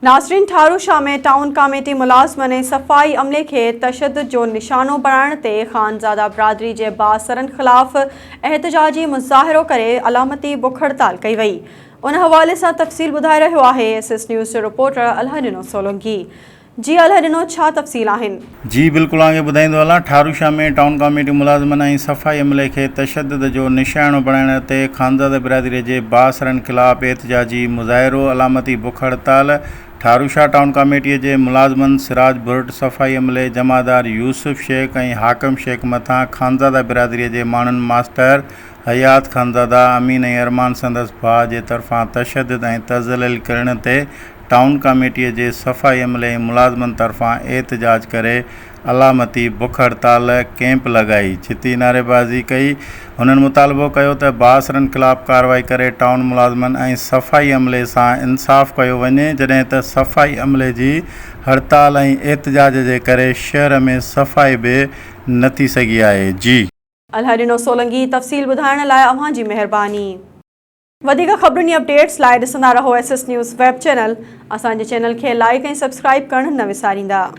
ناظرين Tharushah ۾ town committee ملازمن ۽ صفائي عملي کي تشدد جو نشانو بڻائڻ تي خانزاده برادري جي بااثرن خلاف احتجاجي مظاهرو ڪري علامتي بک هڙتال ڪئي وئي ان حوالي سان تفصيل ٻڌائي رهيو آهي ايس ايس نيوز جو رپورٽر الهڏنو سولنگي جي الهڏنو ڇا تفصيل آهن. جي بلڪل آنگي ٻڌائيندو هلان ٺاروشاه ۾ ٽائون ڪاميٽي ملازمن ۽ صفائي عملي کي تشدد جو نشانو بڻائڻ تي خانزاده برادري جي بااثرن خلاف احتجاجي مظاهرو علامتي بک هڙتال ٺاروشاه ٽائون ڪاميٽي جي ملازمن سراج ڀرٽ صفائي عملي جمعدار يوسف شيخ ۽ حاڪم شيخ مٿان خانزاده برادري جي ماڻهن ماستر حيات خانزاده امين ۽ ارمان سندس ڀاء جي طرفان تشدد ۽ تذليل ڪرڻ تي ٽائون ڪاميٽي جي صفائي عملي ۽ ملازمن طرفان احتجاج ڪري علامتي بک هڙتال ڪئمپ لڳائي ڇتي نعريبازي ڪئي هنن مطالبو ڪيو ته بااثرن خلاف ڪارروائي ڪري ٽائون ملازمن ۽ صفائي عملي سان انصاف ڪيو وڃي جڏهن ته صفائي عملي جي هڙتال ۽ احتجاج جي ڪري شهر ۾ صفائي به نه ٿي سگهي آهي جي. الهڏنو سولنگي تفصيل ٻڌائڻ لاء اوهان جي مهرباني. وڌيڪ خبرن ۽ اپڊيٽس لاء ڏسندا رهو S S news web channel اسان جي چينل کي لائيڪ ۽ سبسڪرائيب ڪرڻ نه وساريندا.